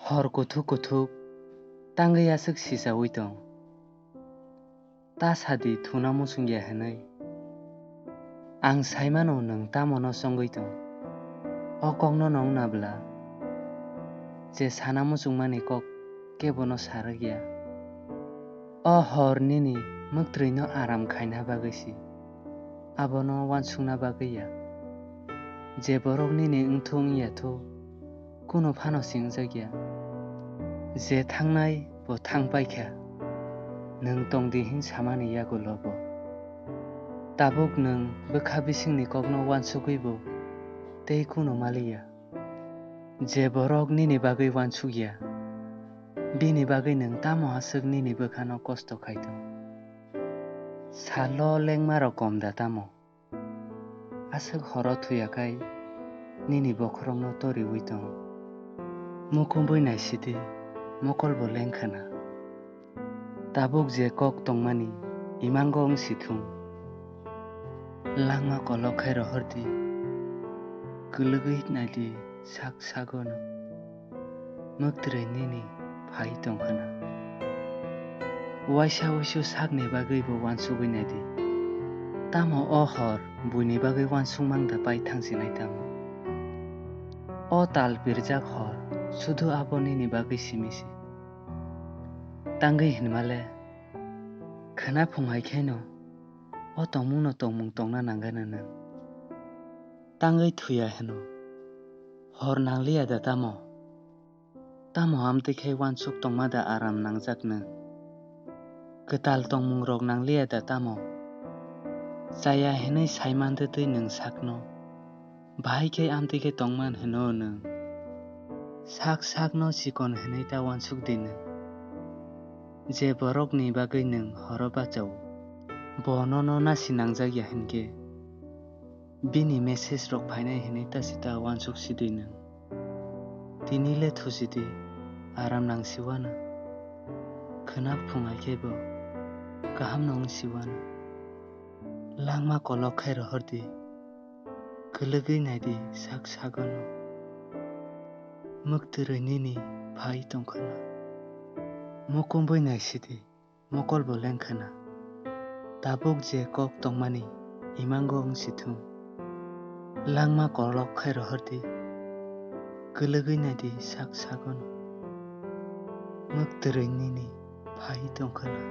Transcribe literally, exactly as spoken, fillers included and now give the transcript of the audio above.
Hor kuthuk kuthuk tangwi aswk sichaui tong. Ta sadi thuna muchung ya hwnwi. Ang saimano nwng tamono chongwi tong. O kokno nwng nabla. Je sana muchungmani kok kebono sa rwk ya. O hor nini mwktwrwino aram khaina bagwi si. Abono uansukna bagwi ya. Je borok nini wngthu wngya thu, kuno phano singjakya. Je thangnai bo thang paikha, nwng tongdi hin samani yagulo bo. Tabuk nwng bwkha bisingni kokno uansugwi bo tei kuno maliya. Je borok nini bagwi uansukya, bini bagwi nwng tamo aswk nini bwkhano kosto khai tong? Salo lengmarok kom da tamo? Aswk horo thuya khai nini bokhorokno toriui tong. Mukumbui naisidi, mokol bo lengkhana. Tabuk je kok tongmani, imango wng si thung. Langma kolok khai rohor di, kwlwgwi nai di sak sagono. Mwktwrwi nini phai tong khwna. Uaisa uisu sakni bagwi bo uansugwi nai di. Tamo o hor buini bagwi uansuk mang da pai thang sinai tamo? O tal pirjak hor sudu abo nini bagwi simi se. Tangwi hinmale, khwna phung hai khaino o tongmungno tongmung tongna nangana nwng. Tangwi thuya hino, hor nangliya da tamo? Tamo amtwi khai uansuk tongma da aram nangjak nwng? Kwtal tongmungrok nangliya da tamo? Chaya hinwi saimantwi twi nwng sakno, bahai khe amtwi khe tongman hino nwng. Sak sakno chikon hinwi ta uansuk di nwng. Je borokni bagwi nwng horo bachao, bo nono nasi nangjak ya hinkhe, bini message rok phainai hinwi ta sita uansuk sidwi nwng. Tini le thusi di, aram nang siwano. Khwna phung hai khe bo kaham no wng siwano. Langma kolok khai rohor di, kwlwgwi nai di sak sagono. Mwktwrwi nini phai tong khwna. Mukumbui nai sidi, mokol bo leng khwna. Tabuk je kok tongmani, imango wng si thung. Langma kolok khai rohor di, kwlwgwi nai di sak sagono. Mwktwrwi nini phai tong khwna.